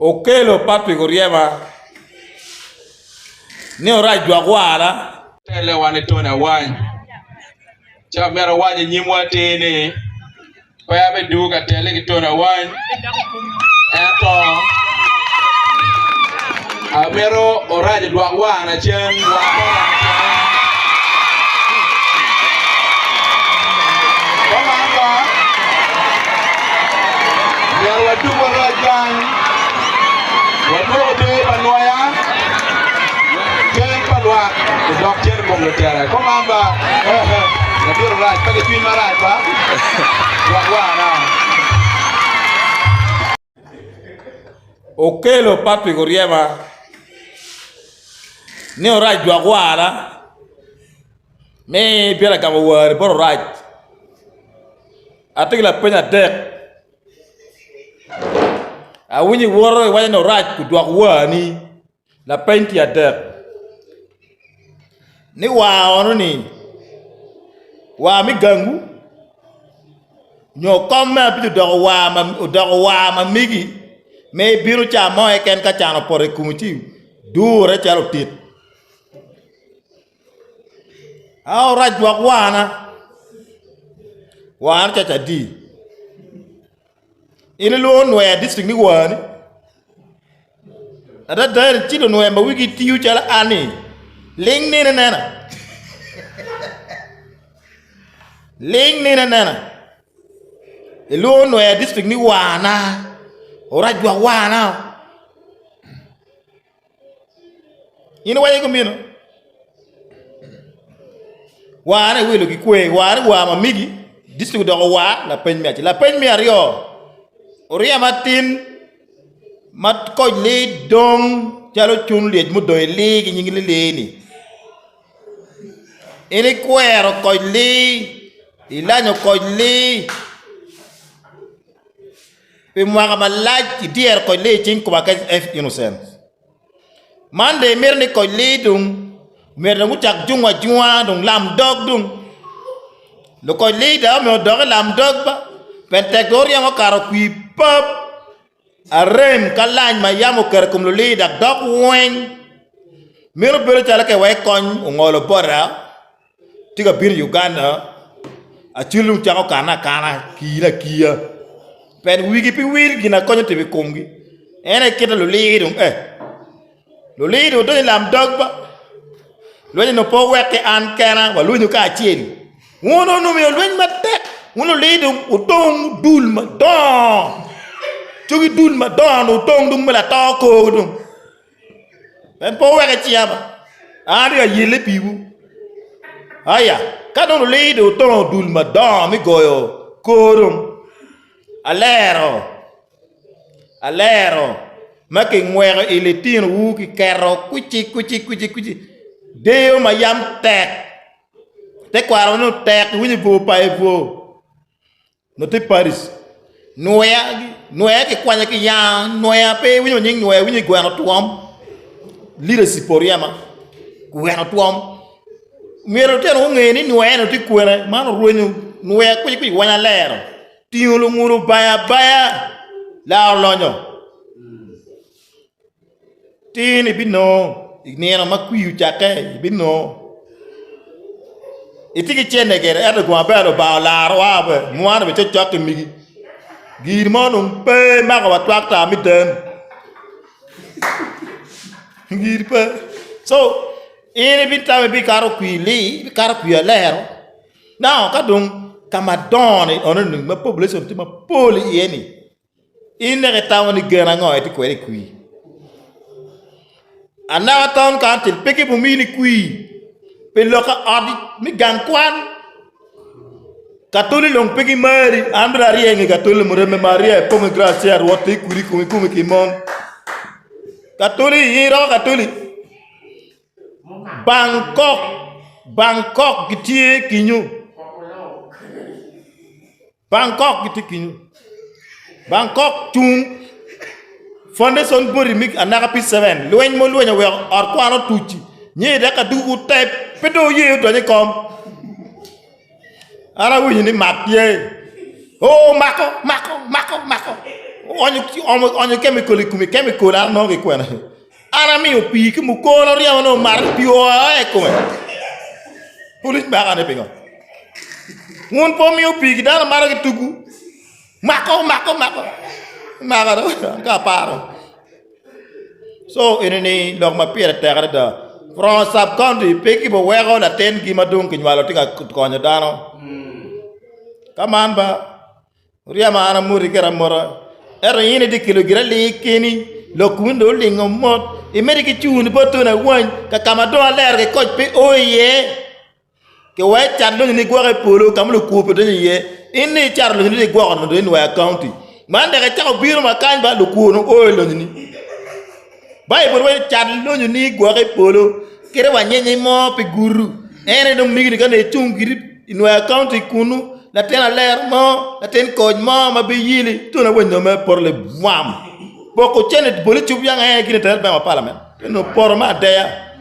Okelo Patrick Oryema ni orac dwak wara. Telle wan i Tony Awany. Ci amito awac i nyimwa atir ni pe abidwogo ka telle ki Tony Awany ento amito orac odwok wana cen. Myero wadug warac gang, wadwok oter pa nwoya, ker pa lwak odok cen i kom lutela. Kuman ba, ladit orac pe ki cwiny marac ba, dwok wana. Okelo Patrick Oryema ni orac dwok wara ni bino agamo wari bot orac. Atye ki lapeny adek, awinyo iwoto iwaco ni orac odwok warni, lapeny tye adek, ni war enoni war me gangwu nyo kom me abic odoko war ma megi ma ibino ca mo keken ka can opoto i komi ci idure calo otit. Ao rac dwok wana, wana caca adi? In ilwongo nwer district ni wani? Adada ci lunwer ma wigi tiyo calo an-ni ling nino anena, ling nino anena. Ilwongo nwer district ni wana, orac dwok wana. In iwaco kumeno, warre iwilo ki kwer, warre war ma megi, dictrik odoko war, lapeny me acel. Lapeny me aryo, oryem atin ma koc lee dong calo cun lyec mudong i lee ki nying lilee-ni. In ikwero koc lee, ilanyo koc lee. Pi mwaka malac idyero koc lee i cing koma kec F. Innocent. Man dong imito ni koc lee dong myero dong gucak jungo ajunga dong lam dog dong. Lukoc lee dong myero odok i lam dog ba pien tek dong oryemo okato kwir pap arem ka lany ma yam oketo i kom lulee dok dok weng. Meno bedo calo ka iweko kony ongolo bota. Tye ka bino i Uganda acel dong cako kane akana kine akiya pien wigi pe wil gin na konyo timo i komgi en aye kite lulir dong eh lulir dong odonyo i lam dog ba lweny onongo pe owek ki an kena walwenyo kacel wun onongo omiyo lweny matek wun lulir dong wudong dul madongo cogi dul madongo dong wudong dong ma lato kor dong. En pe oweke cinga ba, an atye ka yelle piwu. Aya, ka dong lulido otongo dul madongo me goyo kor dong, alero, alero ma kingweko i litinowu kiketo kwici kwici kwici kwici, deyo ma yam tek, tekwaro nongo tek iwinyo bor pa i bor. Nongo tye Paris. Nweya, nweya kikwanyo ki yanga, nweya pe iwinyo nying nweya iwinyo ni gweno twom. Leadership oryema, gweno twom. Myero lutino gunge ni nweya eni tye kwene, man orwenyo nweya kwici kwici wanya lero, tingo lungulu baya abaya, laro lonyo. Tin ibinongo i nino ma kwir ocakke ibinongo itye ki cente gire ento gum aber Lubanga olarowa be mwan bene cokcok ki migi gin mo dong pe mako wa twakta me den gin pe so in ibitamo ibikato kwir li ibikato kwir alero now ka dong ka madongo-ni enoni ma population tye mapol iye-ni. In dok itamo ni gen ango itye kwede i kwir? Anaka Town Council pe gibimini kwir pi lok ot me gang kwan. Katoli dong pe gimari. An bene arye i nge katoli mureme ma arye apong i gracia Rwot tye kwedi i komi komi ki mon. Katoli in iroko katoli. Bangkok Bangkok gitye kinyo. Bangkok gitye kenyo. Bangkok cung foundation body me anaka P7 lweny ma olwenyo oweko ot kwan otuc nyo dok aduku tep pe dong oye odonyo i kom. An awinyo ni mak tye oo mako mako mako mako. Oonyo kemikol i komi, kemikol an anongo ki kwene? An amiyo pii ki mukono ryemo ni omato pii oa i kome. Polic maka ni pingo? Wun pe wumiyo pii ki dano mato ki tugu. Mako, mako, mako. Mako do, ka aparo. So eni ni lok ma pire tek adada. From sub county pe kibiweko latingi ma dong kinywalo tye ka konyo dano. Ka man ba Ryemo an amoti kit amota, ento in itye kelo gire lir keni, lok komi dong olingo mot, imedde ki cungoni bot toni awany, ka ka ma dong alero ki koc pe o iye. Kiwek cat lonyoni igwoko i polo ka ma lukwo pe donyo iye, in ni icato lonyoni dong igwoko dong i Nwoya County. Man dok icako bino ma kany ba lukwo nongo o i lonyoni. Baibul waco ni cat lonyoni igwoko i polo, kadi wa nyenye mo pi gutu. En aye dong migini ka nongo icung giri i Nwoya County kunu, latin aler mo, latin koc mo ma biyili, toni awiny nongo mere poto libwam. Poko cene boli cub yang en aye gin itere bank of parliament. Ento poto me adeya.